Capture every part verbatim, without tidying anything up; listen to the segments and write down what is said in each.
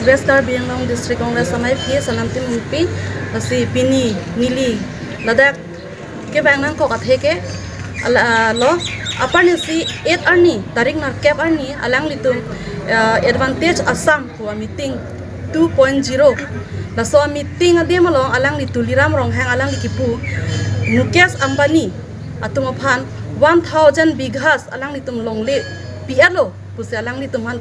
West Karbi Anglong District Congress amei P S Anam Timungpi, lasi pini neli ladak kevang nangkok athe ke ala lo, apar ni si eight arni, tarik nerkep arni alanglitum, eh, Advantage Assam pu a meeting two point zero. Laso a meeting adim along alangli Tuliram Ronghang alangli kipu Mukesh Ambani atum aphan one thousand bighas alanglitum longle pi-etlo pusi alanglitum aphan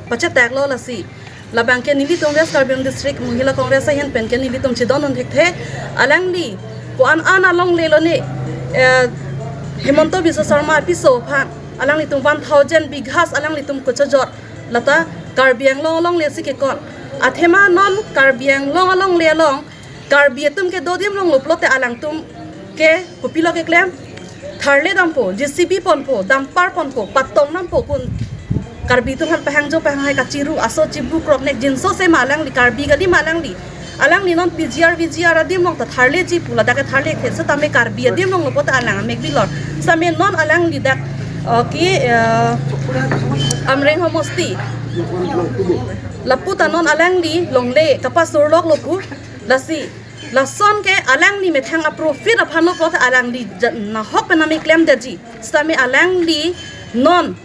pacheteklo, lasi labang ke nelitum West Karbi Anglong District Mahila Congress ahin pen ke nelitum chedondun thekthe. Alangli ko-an an alongle lone, eh, Himanta Biswa Sarma apiso aphan alanglitum one thousand bighas alanglitum kachojor, lata Karbi Anglong alongle si kekon. Athema non Karbi Anglong alongle along Karbi atum ke do adim longlo pulote alangtum ke kopilo keklem? Tharle dampo, J C B ponpo, dumper ponpo, patong dampo kun. Karbi atum aphan pahangjo pahanghai kachiru aso chibu kroknek jinso se ma alangli, Karbi kali ma alangli? Alangli non P G R, V G R adim along ta tharleji pu, ladak ke tharle the setame Karbi adim longlo pulote alang amek bilor. Setame non alangli dak, eh, ki, eh, Amreng homosti lapu ta non alangli longle kapasurloklo pu. Lasi lason ke alangli methang a-profit aphanlo pulote alangli ja-, nahok pen nami klemdetji. Setame alangli non,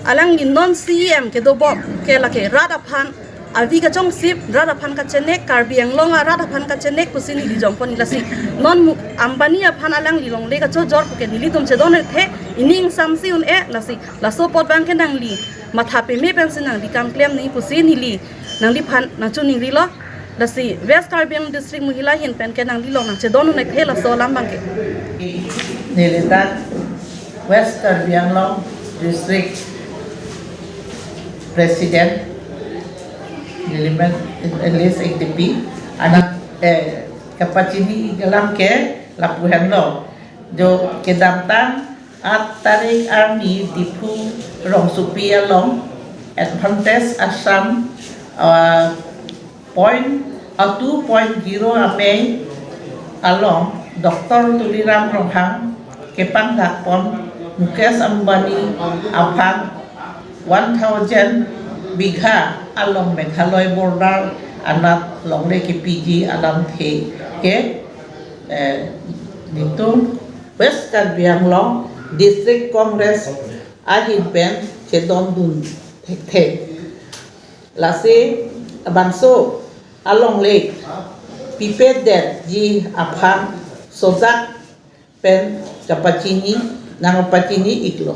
alangli non C E M kedobom ke lake rat aphan avi kachongsip, rat aphan kachenek, Karbi Anglong arat aphan kachenek pusi neli jongpon, lasi non Mu-, Ambani aphan alangli longle kachojor pu ke nelitum chedon thekthe, ining samsi un-e, lasi laso apot abang ke nangli matha peme pensi nangli kam klem nangji pusi neli nangliphan nangchiningrilo. Lasi West Karbi Anglong District Mahila ahin pen ke nangli along nangchedondun thekthe laso alam abang ke. Neli dak West Karbi Anglong District President, neli men L S A T P, anak, eh, kapachini ik alam ke lapu henlo. Jo kedamtang aat tarik arni Diphu rongsopi along Advantage Assam, ah, point, ah, two point zero amei along Doctor Tuliram Ronghang kepangdak pon Mukesh Ambani aphan one thousand bigha along Meghalaya border anat longle kepiji alamthe ke, eh, nelitum West Karbi Anglong District Congress ahin pen chedondun thekthe. Lasi labangso alongle pipedetji aphan sojak pen kapachini, nangpachini iklo.